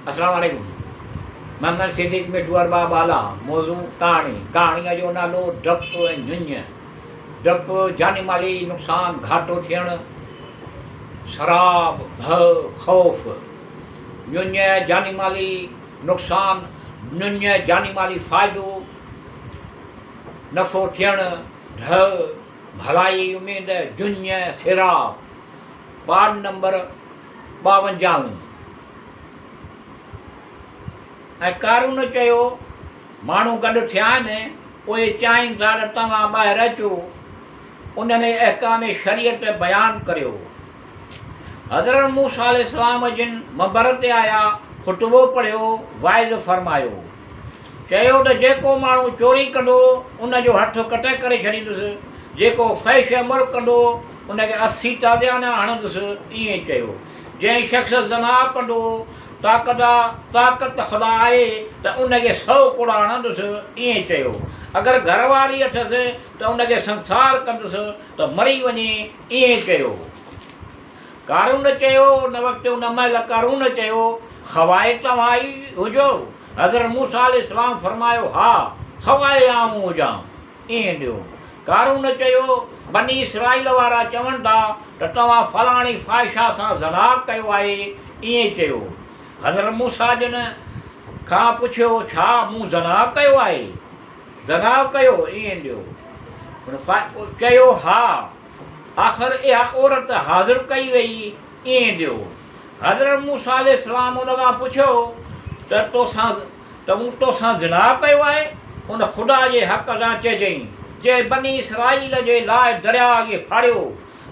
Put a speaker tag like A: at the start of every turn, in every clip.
A: السلام عليڪم محمد صديق مٺو ارباب بالا موضوع ڪهاڻي ڪهاڻيء جو نالو ڊپ ۽ ڃڃ ڊپ جاني مالي نقصان گهاٽو ٿيڻ سراب ڀؤ خوف ڃڃ جاني مالي نقصان ڃڃ جاني مالي فائدو نفعو ٿيڻ ڍء ڀلائي اميد جڃ سراب وارڊ نمبر ٻاونجاهون. ۽ قارون چيو، ماڻهو گڏ ٿيا آهن، اهي چاهين ٿا ته توهان ٻاهر اچو، انهن کي احڪام شريعت بيان ڪريو. حضرت موسيٰ عليه السلام جن منبر تي آيا، خطبو پڙهيو، وعظ فرمايو. چيو ته جيڪو ماڻهو چوري ڪندو ان جو هٿ قطع ڪري ڇڏيندس، جيڪو فحش عمل ڪندو ان کي 80 تازيانا هڻندس، ائين چيو، جنهن شخص زنا ڪندو طاقت طاقت خدا آهي ته ان کي سئو ڪوڙا هڻندس، ائين چيو، اگر گهر واري اٿس ته ان کي سنگسار ڪندس ته مري وڃي، ائين چيو. قارون چيو، ان وقت ان مهل قارون چيو، خواهه توهان ئي هجو؟ حضرت موسيٰ عليه السلام فرمايو، ها، خواهه آئون هجان. ائين ڏيو. قارون چيو، بني اسرائيل وارا چون ٿا ته توهان فلاڻي فاحشه سان زنا ڪيو آهي. ائين چيو. حضرت موسيٰ جن کان پڇيو، ڇا مون زنا ڪيو آهي؟ زنا ڪيو؟ ائين ڏيو. چيو، ها. آخر اها عورت حاضر ڪئي ويئي، ائين ڏيو. حضرت موسيٰ عليه السلام ان کان پڇيو ته توسان ته مون توسان زنا ڪيو آهي؟ ان خدا جي حق سان چئجئين، جنهن بني اسرائيل جي لاء درياء کي ڦاڙيو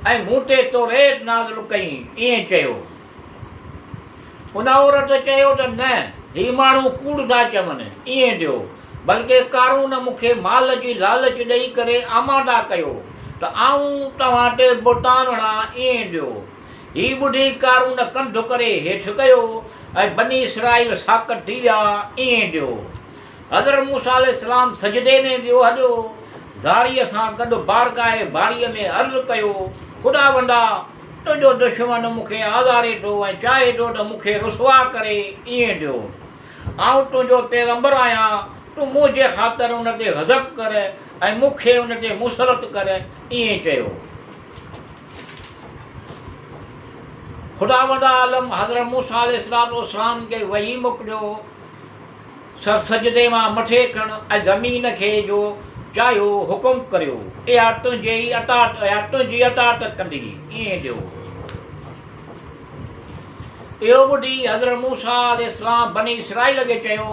A: ۽ مون تي توريت نازل ڪئي، ائين چيو. ان عورت چيو ته نه، هي ماڻهو ڪوڙ ٿا چون، ائين ڏيو، بلڪه قارون مون کي مال جي لالچ ڏئي ڪري آماده ڪيو ته آئون توهان تي بهتان هڻان، ائين ڏيو. هي ٻڌي قارون ڪنڌ ڪري هيٺ ڪيو ۽ بني اسرائيل ساڪت ٿي ويا، ائين ڏيو. حضرت موسيٰ عليه السلام سجدي ۾ ويو هليو، زاريء سان گڏ بارگاهه باريء ۾ عرض ڪيو، خداوندا! تنهنجو دشمن مون کي آزاري ٿو ۽ چاهي ٿو ته مون کي رسوا ڪري، ائين ڏيو. آئون تنهنجو پيغمبر آهيان، تون منهنجي خاطر ان تي غضب ڪر ۽ مون کي ان تي مسلط ڪر، ائين چيو. خداوند عالم حضرت موسيٰ عليه الصلوة والسلام کي وحي موڪليو. سر سجدي مان مٿي کڻ ۽ زمين کي جو چاهيو حڪم ڪريو، اها تنهنجي ئي اطاعت اها تنهنجي اطاعت ڪندي. ائين ڏيو. اهو ٻڌي حضرت موسيٰ عليه السلام بني اسرائيل کي چيو،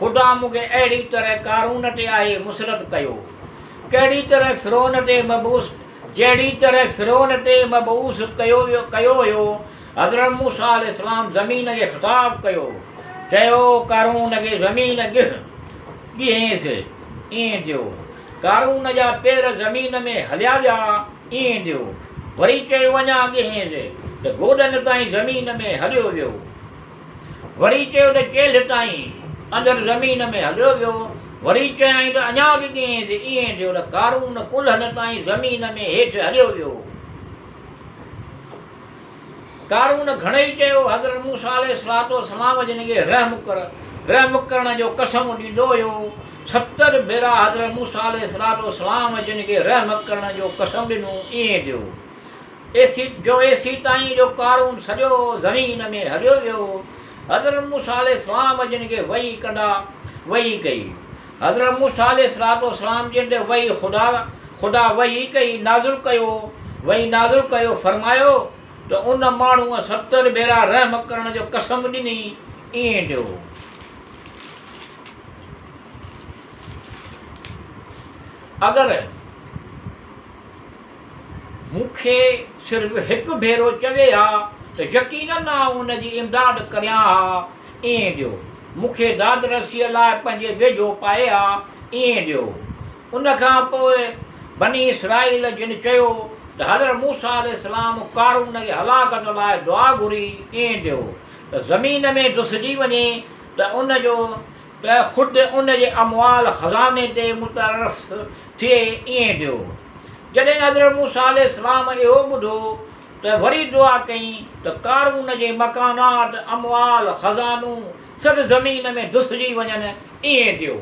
A: خدا مون کي اهڙي طرح قارون تي آهي مسلط ڪيو، ڪهڙي طرح فرعون تي مبعوث جهڙي طرح فرعون تي مبعوث ڪيو ويو ڪيو ويو. حضرت موسيٰ عليه السلام زمين کي خطاب ڪيو، چيو، قارون کي زمين ڳهه، ڳهينس، ائين ٿيو. قارون جا پير زمين ۾ هليا ويا، ائين ٿيو. وري چيو اڃا ڳهينس ته گوڏن تائين زمين ۾ هليو ويو. وري چيو ته چيلهه تائين اندر زمين ۾ هليو ويو. وري چيائين ته اڃا به ڳهينس، ائين ٿيو ته قارون ڪلهن تائين زمين ۾ هيٺ هليو ويو. قارون گهڻئي چيو، حضرت موسيٰ عليه الصلوة والسلام جن کي رحم ڪر، رحم ڪرڻ جو قسم ڏيندو هيو، 70 ڀيرا حضرت موسيٰ عليه الصلوة والسلام جن کي رحم ڪرڻ جو قسم ڏنو، ائين ٿيو ايسي جو ايسيتائين جو قارون سڄو زمين ۾ هليو ويو، حضرت موسيٰ عليه السلام جن کي وحي ڪندا وحي ڪئي. حضرت موسيٰ عليه الصلوة والسلام جن تي وحي خدا خدا وحي ڪئي نازل ڪيو وحي نازل ڪيو فرمايو ته ان ماڻهوء 70 ڀيرا رحم ڪرڻ جو قسم ڏني ائين ڏيو. اگر مون کي صرف هڪ ڀيرو چوي ها ته يقيناً آئون ان جي امداد ڪريان ها، ائين ڏيو. مون کي دادرسيء لاء پنهنجي ويجهو پائي ها، ائين ڏيو. ان کان پوء بني اسرائيل جن چيو ته حضرت موسيٰ عليه السلام قارون جي هلاڪت لاء دعا گهري، ائين ڏيو ته زمين ۾ دسجي وڃي ته ان جو ته خود ان جي اموال خزاني تي متعرف ٿئي، ائين ڏيو. جڏهن حضرت موسيٰ عليه السلام اهو ٻڌو ته وري دعا ڪئين ته قارون جي مڪانات، اموال، خزانو سڀ زمين ۾ دسجي وڃن، ائين ٿيو.